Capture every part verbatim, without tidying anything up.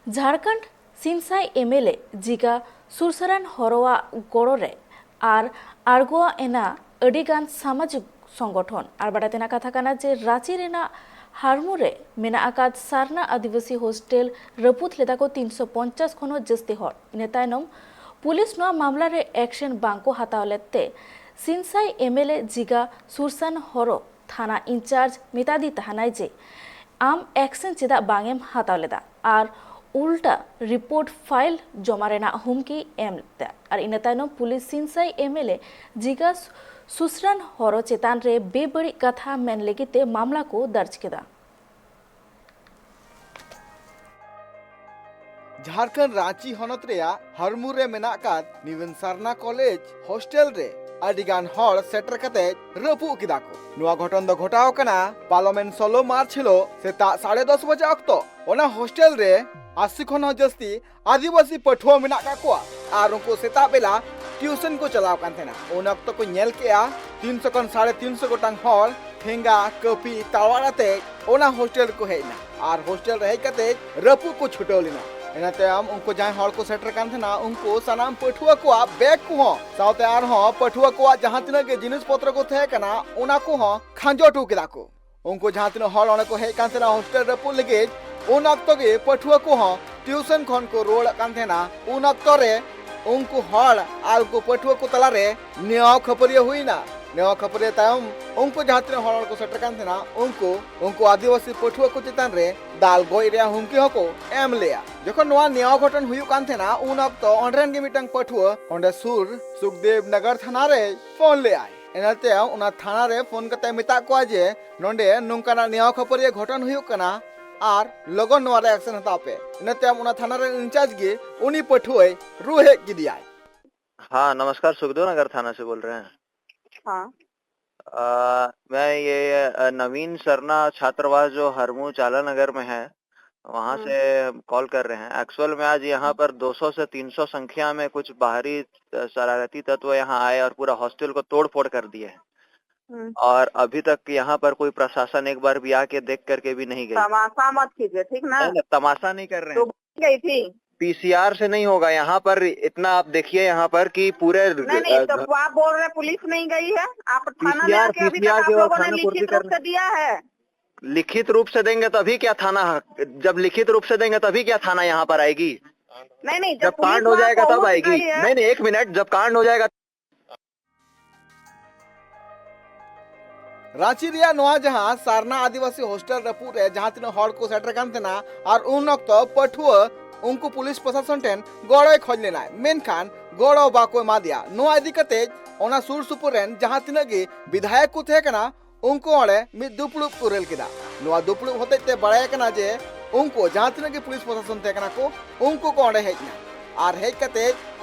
ᱡᱷᱟᱲᱠᱷᱚᱸᱰ ᱥᱤᱱᱥᱟᱭ ᱮᱢᱮᱞᱮ ᱡᱤᱜᱟ ᱥᱩᱨᱥᱟᱨᱟᱱ ᱦᱚᱨᱚᱣᱟᱜ ᱜᱚᱲᱚ ᱨᱮ ᱟᱨ ᱟᱬᱜᱚ ᱮᱱᱟ ᱟᱹᱰᱤ ᱜᱟᱱ ᱥᱟᱢᱟᱡᱤᱠ ᱥᱚᱝᱜᱚᱴᱷᱚᱱ᱾ ᱟᱨ ᱵᱟᱰᱟᱭ ᱛᱮᱱᱟᱜ ᱠᱟᱛᱷᱟ ᱠᱟᱱᱟ ᱡᱮ ᱨᱟᱸᱪᱤ ᱨᱮᱱᱟᱜ ᱦᱟᱨᱢᱩ ᱨᱮ ᱢᱮᱱᱟᱜ ᱟᱠᱟᱫ ᱥᱟᱨᱱᱟ ᱟᱹᱫᱤᱵᱟᱹᱥᱤ ᱦᱳᱥᱴᱮᱞ ᱨᱟᱹᱯᱩᱫ ᱞᱮᱫᱟ ᱠᱚ ᱛᱤᱱᱥᱚ ᱯᱚᱧᱪᱟᱥ ᱠᱷᱚᱱ ᱦᱚᱸ ᱡᱟᱹᱥᱛᱤ ᱦᱚᱲ᱾ ᱤᱱᱟᱹ ᱛᱟᱭᱱᱚᱢ ᱯᱩᱞᱤᱥ ᱱᱚᱣᱟ ᱢᱟᱢᱞᱟ ᱨᱮ ᱮᱠᱥᱮᱱ ᱵᱟᱝ ᱠᱚ ᱦᱟᱛᱟᱣ ᱞᱮᱫ ᱛᱮ ᱥᱤᱱᱥᱟᱭ ᱮᱢᱮᱞᱮ ᱡᱤᱜᱟ ᱥᱩᱨᱥᱟᱱ ᱦᱚᱨᱚ ᱛᱷᱟᱱᱟ ᱤᱱᱪᱟᱨᱡᱽ ᱢᱮᱛᱟᱫᱮ ᱛᱟᱦᱮᱱᱟᱭ ᱡᱮ ᱟᱢ ᱮᱠᱥᱮᱱ ᱪᱮᱫᱟᱜ ᱵᱟᱝ ᱮᱢ ᱦᱟᱛᱟᱣ ᱞᱮᱫᱟ, ᱟᱨ ᱩᱞᱴᱟ ᱨᱤᱯᱳᱨᱴ ᱯᱷᱟᱭᱤᱞ ᱡᱚᱢᱟ ᱨᱮᱱᱟᱜ ᱦᱩᱢᱠᱤ ᱮᱢ ᱞᱮᱫᱟ᱾ ᱟᱨ ᱤᱱᱟᱹ ᱛᱟᱭᱱᱚᱢ ᱯᱩᱞᱤᱥ ᱥᱤᱱᱥᱟᱭ ᱮᱢᱮᱞᱮ ᱡᱤᱜᱟ ᱥᱩᱥᱨᱟᱱ ᱦᱚᱨᱚ ᱪᱮᱛᱟᱱ ᱨᱮ ᱵᱮᱵᱟᱹᱲᱤᱡ ᱠᱟᱛᱷᱟ ᱢᱮᱱ ᱞᱟᱹᱜᱤᱫ ᱛᱮ ᱢᱟᱢᱞᱟ ᱠᱚ ᱫᱟᱨᱡᱽ ᱠᱮᱫᱟ᱾ ᱡᱷᱟᱲᱠᱷᱚᱸᱰ ᱨᱟᱸᱪᱤ ᱦᱚᱱᱚᱛ ᱨᱮᱭᱟᱜ ᱦᱚᱲᱢᱩᱨ ᱨᱮ ᱢᱮᱱᱟᱜ ᱟᱠᱟᱫ ᱱᱤᱣᱮᱱ ᱥᱟᱨᱱᱟ ᱠᱚᱞᱮᱡᱽ ᱦᱳᱥᱴᱮᱞ ᱨᱮ ᱟᱹᱰᱤ ᱜᱟᱱ ᱦᱚᱲ ᱥᱮᱴᱮᱨ ᱠᱟᱛᱮ ᱨᱟᱹᱯᱩᱫ ᱠᱮᱫᱟ ᱠᱚ᱾ ᱱᱚᱣᱟ ᱜᱷᱚᱴᱚᱱ ᱫᱚ ᱜᱷᱚᱴᱟᱣ ᱠᱟᱱᱟ ᱯᱟᱨᱞᱟᱢᱮᱱᱴ ᱥᱳᱞᱳ ᱢᱟᱨᱪ ᱦᱤᱞᱳᱜ ᱥᱮᱛᱟᱜ ᱥᱟᱲᱮ ᱫᱚᱥ ᱵᱟᱡᱮ ᱚᱠᱛᱚ᱾ ᱚᱱᱟ ᱦᱳᱥᱴᱮᱞ ᱨᱮ ᱟᱥᱤ ᱠᱷᱚᱱ ᱦᱚᱸ ᱡᱟᱹᱥᱛᱤ ᱟᱹᱫᱤᱵᱟᱹᱥᱤ ᱯᱟᱹᱴᱷᱩᱣᱟᱹ ᱢᱮᱱᱟᱜ ᱠᱟᱜ ᱠᱚᱣᱟ ᱟᱨ ᱩᱱᱠᱩ ᱥᱮᱛᱟᱜ ᱵᱮᱞᱟ ᱴᱤᱭᱩᱥᱚᱱ ᱠᱚ ᱪᱟᱞᱟᱣ ᱠᱟᱱ ᱛᱟᱦᱮᱱᱟ᱾ ᱩᱱ ᱚᱠᱛᱚ ᱠᱚ ᱧᱮᱞ ᱠᱮᱜᱼᱟ ᱛᱤᱱᱥᱚ ᱠᱷᱚᱱ ᱥᱟᱲᱮ ᱛᱤᱱᱥᱚ ᱜᱚᱴᱟᱝ ᱦᱚᱲ ᱴᱷᱮᱸᱜᱟ, ᱠᱟᱹᱯᱤ, ᱛᱟᱲᱣᱟᱲ ᱟᱛᱮ ᱚᱱᱟ ᱦᱳᱥᱴᱮᱞ ᱨᱮᱠᱚ ᱦᱮᱡ ᱮᱱᱟ ᱟᱨ ᱦᱳᱥᱴᱮᱞ ᱨᱮ ᱦᱮᱡ ᱠᱟᱛᱮ ᱨᱟᱹᱯᱩᱫ ᱠᱚ ᱪᱷᱩᱴᱟᱹᱣ ᱞᱮᱱᱟ᱾ ᱤᱱᱟᱹ ᱛᱟᱭᱚᱢ ᱩᱱᱠᱩ ᱡᱟᱦᱟᱸᱭ ᱦᱚᱲ ᱠᱚ ᱥᱮᱴᱮᱨ ᱠᱟᱱ ᱛᱟᱦᱮᱱᱟ, ᱩᱱᱠᱩ ᱥᱟᱱᱟᱢ ᱯᱟᱹᱴᱷᱩᱣᱟᱹ ᱠᱚᱣᱟᱜ ᱵᱮᱜᱽ ᱠᱚᱦᱚᱸ ᱥᱟᱶᱛᱮ ᱟᱨᱦᱚᱸ ᱯᱟᱹᱴᱷᱩᱣᱟᱹ ᱠᱚᱣᱟᱜ ᱡᱟᱦᱟᱸ ᱛᱤᱱᱟᱹᱜ ᱜᱮ ᱡᱤᱱᱤᱥ ᱯᱚᱛᱨᱚ ᱠᱚ ᱛᱟᱦᱮᱸ ᱠᱟᱱᱟ, ᱚᱱᱟ ᱠᱚᱦᱚᱸ ᱠᱷᱟᱸᱡᱚ ᱦᱚᱴᱚ ᱠᱮᱫᱟ ᱠᱚ᱾ ᱩᱱᱠᱩ ᱡᱟᱦᱟᱸ ᱛᱤᱱᱟᱹᱜ ᱦᱚᱲ ᱚᱸᱰᱮ ᱠᱚ ᱦᱮᱡ ᱠᱟᱱ ᱛᱟᱦᱮᱱᱟ ᱦᱳᱥᱴᱮᱞ ᱨᱟᱹᱯᱩᱫ ᱞᱟᱹᱜᱤᱫ, ᱩᱱ ᱚᱠᱛᱚ ᱜᱮ ᱯᱟᱹᱴᱷᱩᱣᱟᱹ ᱠᱚᱦᱚᱸ ᱴᱤᱭᱩᱥᱚᱱ ᱠᱷᱚᱱ ᱠᱚ ᱨᱩᱣᱟᱹᱲᱚᱜ ᱠᱟᱱ ᱛᱟᱦᱮᱱᱟ᱾ ᱩᱱ ᱚᱠᱛᱚ ᱨᱮ ᱩᱱᱠᱩ ᱦᱚᱲ ᱟᱨ ᱩᱱᱠᱩ ᱯᱟᱹᱴᱷᱩᱣᱟᱹ ᱠᱚ ᱛᱟᱞᱟᱨᱮ ᱱᱮᱭᱟᱣ ᱠᱷᱟᱹᱯᱟᱹᱨᱤᱭᱟᱹ ᱦᱩᱭᱱᱟ᱾ ᱱᱮᱭᱟᱣ ᱠᱷᱟᱹᱯᱟᱹᱨᱤᱭᱟᱹ ᱛᱟᱭᱚᱢ ᱩᱱᱠᱩ ᱡᱟᱦᱟᱸ ᱛᱤᱱᱟᱹᱜ ᱦᱚᱲ ᱠᱚ ᱥᱮᱴᱮᱨ ᱠᱟᱱ ᱛᱟᱦᱮᱱᱟ, ᱩᱱᱠᱩ ᱩᱱᱠᱩ ᱟᱹᱫᱤᱵᱟᱹᱥᱤ ᱯᱟᱹᱴᱷᱩᱣᱟᱹ ᱠᱚ ᱪᱮᱛᱟᱱ ᱨᱮ ᱫᱟᱞ ᱜᱚᱡ ᱨᱮᱭᱟᱜ ᱦᱩᱢᱠᱤ ᱦᱚᱸᱠᱚ ᱮᱢ ᱞᱮᱜᱼᱟ᱾ ᱡᱚᱠᱷᱚᱱ ᱱᱚᱣᱟ ᱱᱮᱭᱟᱣ ᱜᱷᱚᱴᱚᱱ ᱦᱩᱭᱩᱜ ᱠᱟᱱ ᱛᱟᱦᱮᱱᱟ, ᱩᱱ ᱚᱠᱛᱚ ᱚᱸᱰᱮ ᱨᱮᱱ ᱜᱮ ᱢᱤᱫᱴᱟᱝ ᱯᱟᱹᱴᱷᱩᱣᱟᱹ ᱚᱸᱰᱮ ᱥᱩᱨ ᱥᱩᱠᱫᱮᱵᱽ ᱱᱚᱜᱚᱨ ᱛᱷᱟᱱᱟ ᱨᱮᱭ ᱯᱷᱳᱱ ᱞᱮᱜᱼᱟᱭ᱾ ᱤᱱᱟᱹ ᱛᱟᱭᱚᱢ ᱚᱱᱟ ᱛᱷᱟᱱᱟ ᱨᱮ ᱯᱷᱳᱱ ᱠᱟᱛᱮ ᱢᱮᱛᱟᱜ ᱠᱚᱣᱟ ᱡᱮ ᱱᱚᱸᱰᱮ ᱱᱚᱝᱠᱟᱱᱟᱜ ᱱᱮᱭᱟᱣ ᱠᱷᱟᱹᱯᱟᱹᱨᱤᱭᱟᱹ ᱜᱷᱚᱴᱚᱱ ᱦᱩᱭᱩᱜ ᱠᱟᱱᱟ ᱟᱨ ᱞᱚᱜᱚᱱ ᱱᱚᱣᱟ ᱨᱮ ᱮᱠᱥᱮᱱ ᱦᱟᱛᱟᱣ ᱯᱮ᱾ ᱤᱱᱟᱹ ᱛᱟᱭᱚᱢ ᱚᱱᱟ ᱛᱷᱟᱱᱟ ᱨᱮᱱ ᱤᱱᱪᱟᱨᱡᱽ ᱜᱮ ᱩᱱᱤ ᱯᱟᱹᱴᱷᱩᱣᱟᱹᱭ ᱨᱩ ᱦᱮᱡ ᱠᱮᱫᱮᱭᱟᱭ᱾ हाँ, नमस्कार, सुखदेव नगर थाना से बोल रहे हैं। हाँ। अ, मैं ये, अ, नवीन सरना छात्रावास जो हरमू चाला नगर में है, वहाँ हम्म। से कॉल कर रहे हैं। एक्चुअल में आज यहाँ हम्म। पर दो सौ से तीन सौ संख्या में कुछ बाहरी, अ, शरारती तत्व यहाँ आए और पूरा हॉस्टल को तोड़ फोड़ कर दिए हैं। हम्म। और अभी तक यहाँ पर कोई प्रशासन एक बार भी आके देख करके भी नहीं गई। तमाशा मत कीजिए, ठीक ना? नहीं, नहीं, तमाशा नहीं कर रहे हैं। तो गई थी। पीसीआर से नहीं होगा। यहाँ पर इतना आप देखिए, यहाँ पर कि पूरे नहीं नहीं, तो आप बोल रहे पुलिस नहीं गई है, आप थाना में आके अभी तक आप लोगों ने लिखित रूप से दिया है। लिखित रूप से देंगे तभी क्या थाना, जब लिखित रूप से देंगे तभी क्या थाना यहाँ पर आएगी? नहीं नहीं, जब कांड हो जाएगा तब आएगी। नहीं नहीं, एक मिनट, जब कांड हो जाएगा। ᱨᱟᱸᱪᱤ ᱨᱮᱭᱟᱜ ᱱᱚᱣᱟ ᱡᱟᱦᱟᱸ ᱥᱟᱨᱱᱟ ᱟᱹᱫᱤᱵᱟᱹᱥᱤ ᱦᱳᱥᱴᱮᱞ ᱨᱟᱹᱯᱩᱫ ᱨᱮ ᱡᱟᱦᱟᱸ ᱛᱤᱱᱟᱹᱜ ᱦᱚᱲ ᱠᱚ ᱥᱮᱴᱮᱨ ᱠᱟᱱ ᱛᱟᱦᱮᱱᱟ, ᱟᱨ ᱩᱱ ᱚᱠᱛᱚ ᱯᱟᱹᱴᱷᱩᱣᱟᱹ ᱩᱱᱠᱩ ᱯᱩᱞᱤᱥ ᱯᱨᱚᱥᱟᱥᱚᱱ ᱴᱷᱮᱱ ᱜᱚᱲᱚᱭ ᱠᱷᱚᱡ ᱞᱮᱱᱟᱭ, ᱢᱮᱱᱠᱷᱟᱱ ᱜᱚᱲᱚ ᱵᱟᱠᱚ ᱮᱢᱟᱫᱮᱭᱟ᱾ ᱱᱚᱣᱟ ᱤᱫᱤ ᱠᱟᱛᱮ ᱚᱱᱟ ᱥᱩᱨ ᱥᱩᱯᱩᱨ ᱨᱮᱱ ᱡᱟᱦᱟᱸ ᱛᱤᱱᱟᱹᱜ ᱜᱮ ᱵᱤᱫᱷᱟᱭᱚᱠ ᱠᱚ ᱛᱟᱦᱮᱸ ᱠᱟᱱᱟ, ᱩᱱᱠᱩ ᱚᱸᱰᱮ ᱢᱤᱫ ᱫᱩᱯᱲᱩᱵ ᱠᱚ ᱨᱮᱞ ᱠᱮᱫᱟ᱾ ᱱᱚᱣᱟ ᱫᱩᱯᱲᱩᱵ ᱦᱚᱛᱮᱡ ᱛᱮ ᱵᱟᱲᱟᱭ ᱠᱟᱱᱟ ᱡᱮ ᱩᱱᱠᱩ ᱡᱟᱦᱟᱸ ᱛᱤᱱᱟᱹᱜ ᱜᱮ ᱯᱩᱞᱤᱥ ᱯᱨᱚᱥᱟᱥᱚᱱ ᱛᱟᱦᱮᱸ ᱠᱟᱱᱟ ᱠᱚ, ᱩᱱᱠᱩ ᱠᱚ ᱚᱸᱰᱮ ᱦᱮᱡ ᱮᱱᱟ᱾ ᱟᱨ ᱦᱮᱡ ᱠᱟᱛᱮ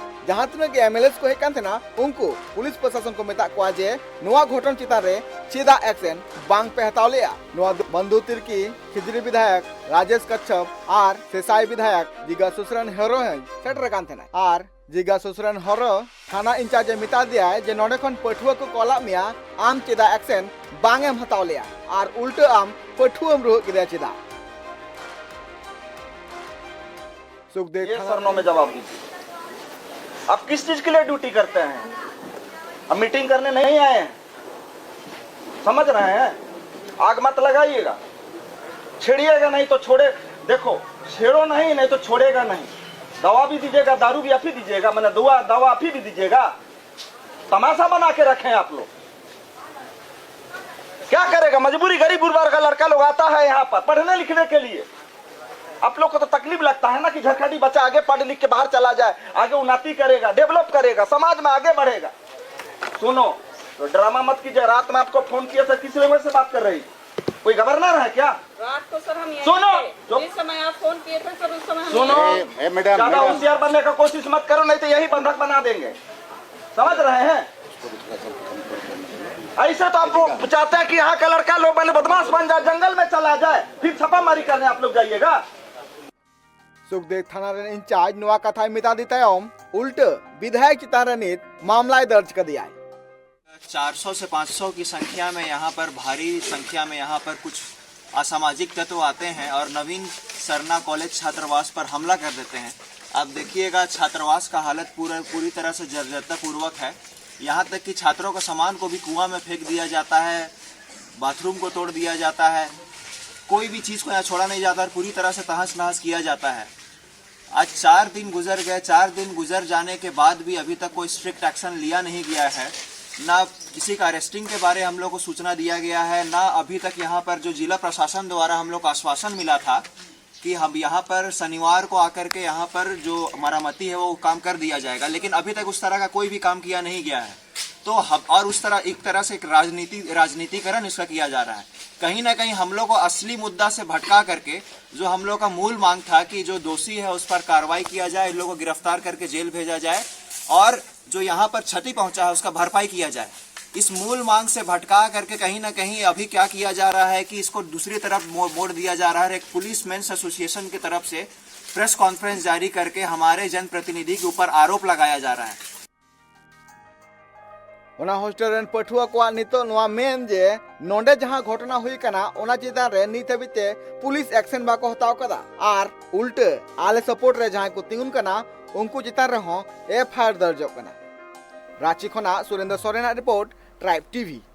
ᱡᱟᱦᱟᱸ ᱛᱤᱱᱟᱹᱜ ᱜᱮ ᱮᱢᱮᱞᱮᱥ ᱠᱚ ᱦᱮᱡ ᱠᱟᱱ ᱛᱟᱦᱮᱱᱟ, ᱩᱱᱠᱩ ᱯᱩᱞᱤᱥ ᱯᱨᱚᱥᱟᱥᱚᱱ ᱠᱚ ᱢᱮᱛᱟᱜ ᱠᱚᱣᱟ ᱡᱮ ᱱᱚᱣᱟ ᱜᱷᱚᱴᱚᱱ ᱪᱮᱛᱟᱱ ᱨᱮ ᱪᱮᱫᱟᱜ ᱮᱠᱥᱮᱱ ᱵᱟᱝ ᱯᱮ ᱦᱟᱛᱟᱣ ᱞᱮᱜᱼᱟ᱾ ᱱᱚᱣᱟ ᱫᱚ ᱵᱚᱱᱫᱷᱩ ᱛᱤᱨᱠᱤ, ᱠᱷᱤᱡᱲᱤ ᱵᱤᱫᱷᱟᱭᱚᱠ ᱨᱟᱡᱮᱥ ᱠᱟᱪᱪᱷᱚᱯ ᱟᱨ ᱥᱮᱥᱟᱭ ᱵᱤᱫᱷᱟᱭᱚᱠ ᱡᱤᱜᱟ ᱥᱩᱥᱨᱟᱱ ᱦᱮᱨᱳ ᱦᱚᱸᱭ ᱥᱮᱴᱮᱨ ᱟᱠᱟᱱ ᱛᱟᱦᱮᱱᱟ᱾ ᱟᱨ ᱡᱤᱜᱟ ᱥᱩᱥᱨᱟᱱ ᱦᱚᱨᱚ ᱛᱷᱟᱱᱟ ᱤᱱᱪᱟᱨᱡᱽ ᱮ ᱢᱮᱛᱟ ᱫᱮᱭᱟᱭ ᱡᱮ ᱱᱚᱸᱰᱮ ᱠᱷᱚᱱ ᱯᱟᱹᱴᱷᱩᱣᱟᱹ ᱠᱚ ᱠᱚᱞᱟᱜ ᱢᱮᱭᱟ, ᱟᱢ ᱪᱮᱫᱟᱜ ᱮᱠᱥᱮᱱ ᱵᱟᱝ ᱮᱢ ᱦᱟᱛᱟᱣ ᱞᱮᱭᱟ? ᱟᱨ ᱩᱞᱴᱟᱹ ᱟᱢ ᱯᱟᱹᱴᱷᱩᱣᱟᱹᱢ ᱨᱩᱣᱟᱹᱜ ᱠᱮᱫᱮᱭᱟ ᱪᱮᱫᱟᱜ? सुखदेव ये थाना सरनों में जवाब दीजिए। आप किस चीज के लिए ड्यूटी करते हैं? हम मीटिंग करने नहीं आए हैं, समझ रहे हैं? आग मत लगाइएगा, छेड़िएगा नहीं तो छोड़े। देखो, छेड़ो नहीं, नहीं तो छोड़ेगा नहीं। दवा भी दीजिएगा, दारू भी आप ही दीजिएगा, मैंने दवा दवा आप ही भी दीजिएगा। तमाशा बना के रखे हैं आप लोग। क्या करेगा, मजबूरी, गरीब गुरबा का लड़का लोग आता है यहाँ पर पढ़ने लिखने के लिए। आप लोग को तो तकलीफ लगता है ना कि झारखंडी बच्चा आगे पढ़ लिख के बाहर चला जाए, आगे उन्नति करेगा, डेवलप करेगा, समाज में आगे बढ़ेगा। सुनो, तो ड्रामा मत कीजिए। रात में आपको फोन किया था, किस लैंग्वेज से बात कर रही? कोई गवर्नर है क्या? रात को सर हम यहीं सुनो, थे। चुप। जिस समय आप फोन किए थे सर, उस समय हम सुनो, ए, ए, मैडम, ज्यादा मैडम। होशियार बनने का कोशिश मत करो, नहीं तो यही बंधक बना देंगे। समझ रहे हैं? ऐसे तो आप वो चाहते हैं कि यहाँ का लड़का लोग मैंने बदमाश बन जाए, जंगल में चला जाए, फिर छापामारी करने आप लोग जाइएगा। सुखदेव थाना ᱨᱮᱱ ᱤᱱᱪᱟᱨᱡᱽ ᱱᱚᱣᱟ ᱠᱟᱛᱷᱟᱭ ᱢᱮᱛᱟ ᱫᱮ ᱛᱟᱭᱚᱢ ᱩᱞᱴᱟᱹ ᱵᱤᱫᱷᱟᱭᱚᱠ ᱪᱮᱛᱟᱱ ᱨᱮ ᱱᱤᱛ ᱢᱟᱢᱞᱟᱭ ᱫᱚᱨᱡᱽ ᱠᱟᱫᱮᱭᱟᱭ᱾ चार सौ से पाँच सौ की संख्या में यहाँ पर, भारी संख्या में यहाँ पर कुछ असामाजिक तत्व आते हैं और नवीन सरना कॉलेज छात्रावास पर हमला कर देते हैं। आप देखिएगा, छात्रावास का हालत पूरा पूरी तरह से जर्जरता पूर्वक है। यहाँ तक कि छात्रों के सामान को भी कुआं में फेंक दिया जाता है, बाथरूम को तोड़ दिया जाता है, कोई भी चीज़ को यहाँ छोड़ा नहीं जाता और पूरी तरह से तहस नहस किया जाता है। आज चार दिन गुजर गए। चार दिन गुजर जाने के बाद भी अभी तक कोई स्ट्रिक्ट एक्शन लिया नहीं गया है। ना किसी का अरेस्टिंग के बारे हम लोग को सूचना दिया गया है, ना अभी तक यहाँ पर जो जिला प्रशासन द्वारा हम लोग को आश्वासन मिला था कि हम यहाँ पर शनिवार को आकर के यहाँ पर जो मरामती है वो काम कर दिया जाएगा, लेकिन अभी तक उस तरह का कोई भी काम किया नहीं गया है। तो हम, और उस तरह, एक तरह से एक राजनीति राजनीतिकरण इसका किया जा रहा है। कहीं ना कहीं हम लोग को असली मुद्दा से भटका करके जो हम लोग का मूल मांग था कि जो दोषी है उस पर कार्रवाई किया जाए, इन लोगों को गिरफ्तार करके जेल भेजा जाए और जो यहाँ पर क्षति पहुंचा है उसका भरपाई किया जाए, इस मूल मांग से भटका करके कहीं ना कहीं अभी क्या किया जा रहा है कि इसको दूसरी तरफ मो- मोड़ दिया जा रहा है। एक पुलिस मेंस एसोसिएशन की तरफ से प्रेस कॉन्फ्रेंस जारी करके हमारे जनप्रतिनिधि के ऊपर आरोप लगाया जा रहा है। ᱚᱱᱟ ᱦᱳᱥᱴᱮᱞ ᱨᱮᱱ ᱯᱟᱹᱴᱷᱩᱣᱟᱹ ᱠᱚᱣᱟᱜ ᱱᱤᱛᱚᱜ ᱱᱚᱣᱟ ᱢᱮᱱ ᱡᱮ ᱱᱚᱰᱮ ᱡᱟᱦᱟᱸ ᱜᱷᱚᱴᱚᱱᱟ ᱦᱩᱭ ᱠᱟᱱᱟ, ᱚᱱᱟ ᱪᱮᱛᱟᱱ ᱨᱮ ᱱᱤᱛ ᱦᱟᱹᱵᱤᱡ ᱛᱮ ᱯᱩᱞᱤᱥ ᱮᱠᱥᱮᱱ ᱵᱟᱠᱚ ᱦᱟᱛᱟᱣ ᱠᱟᱫᱟ ᱟᱨ ᱩᱞᱴᱟᱹ ᱟᱞᱮ ᱥᱟᱯᱳᱨᱴ ᱨᱮ ᱡᱟᱦᱟᱸᱭ ᱠᱚ ᱛᱤᱸᱜᱩᱱ ᱠᱟᱱᱟ, ᱩᱱᱠᱩ ᱪᱮᱛᱟᱱ ᱨᱮᱦᱚᱸ ᱮᱯᱷ ᱟᱭ ᱟᱨ ᱫᱚᱨᱡᱚᱜ ᱠᱟᱱᱟ᱾ ᱨᱟᱸᱪᱤ ᱠᱷᱚᱱᱟᱜ ᱥᱩᱨᱮᱱᱫᱨᱚ ᱥᱚᱨᱮᱱᱟᱜ ᱨᱤᱯᱳᱨᱴ, ᱴᱨᱟᱭᱤᱵᱽ ᱴᱤᱵᱷᱤ᱾